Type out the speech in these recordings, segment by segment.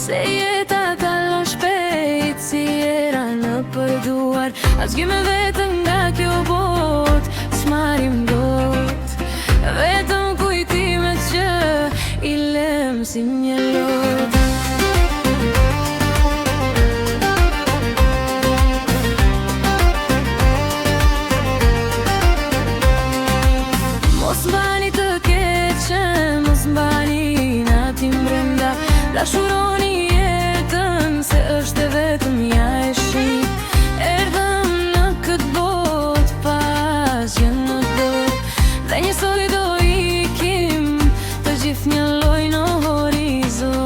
Se jeta kalon shpejt si era nëpër duar. Asgjë me vete nga kjo botë s'marrim dot. Vetëm kujtimet që i lëm si një lot. Mos mbani të keqe, mos mbani inatin brenda. Dashuroni jetën, se është e vetmja e shenjtë. Erdhëm në këtë botë pa asgjë në dorë. Dhe njësoj do ikim, të gjithë njëlloj në horizont.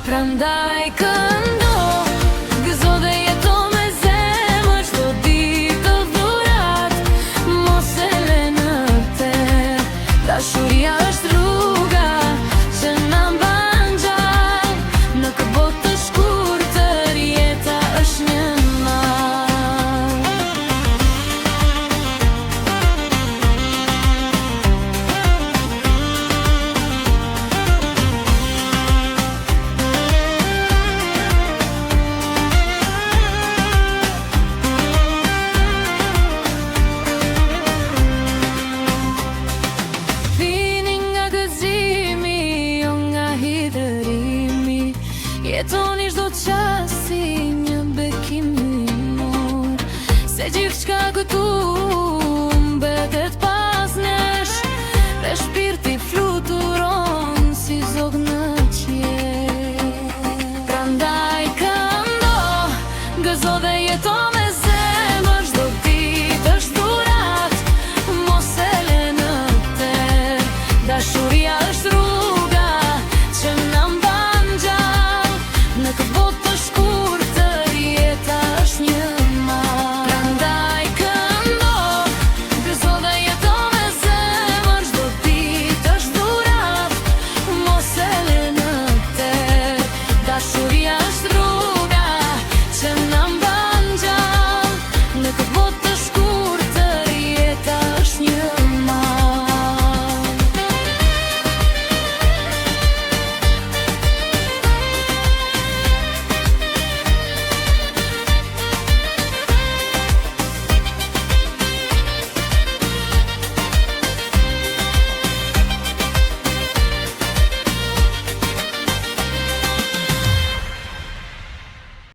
Prandaj këndo, gëzo dhe jeto me zemër. Çdo ditë dhuratë, mos e le në terr. Dashuria është rruga që na mban gjallë. Në këtë botë të shkurtër jeta është një mal. Vini nga gëzimi, jo nga hidhërimi. Jetoni çdo çast si një bekim hyjnor. Se gjithçka këtu.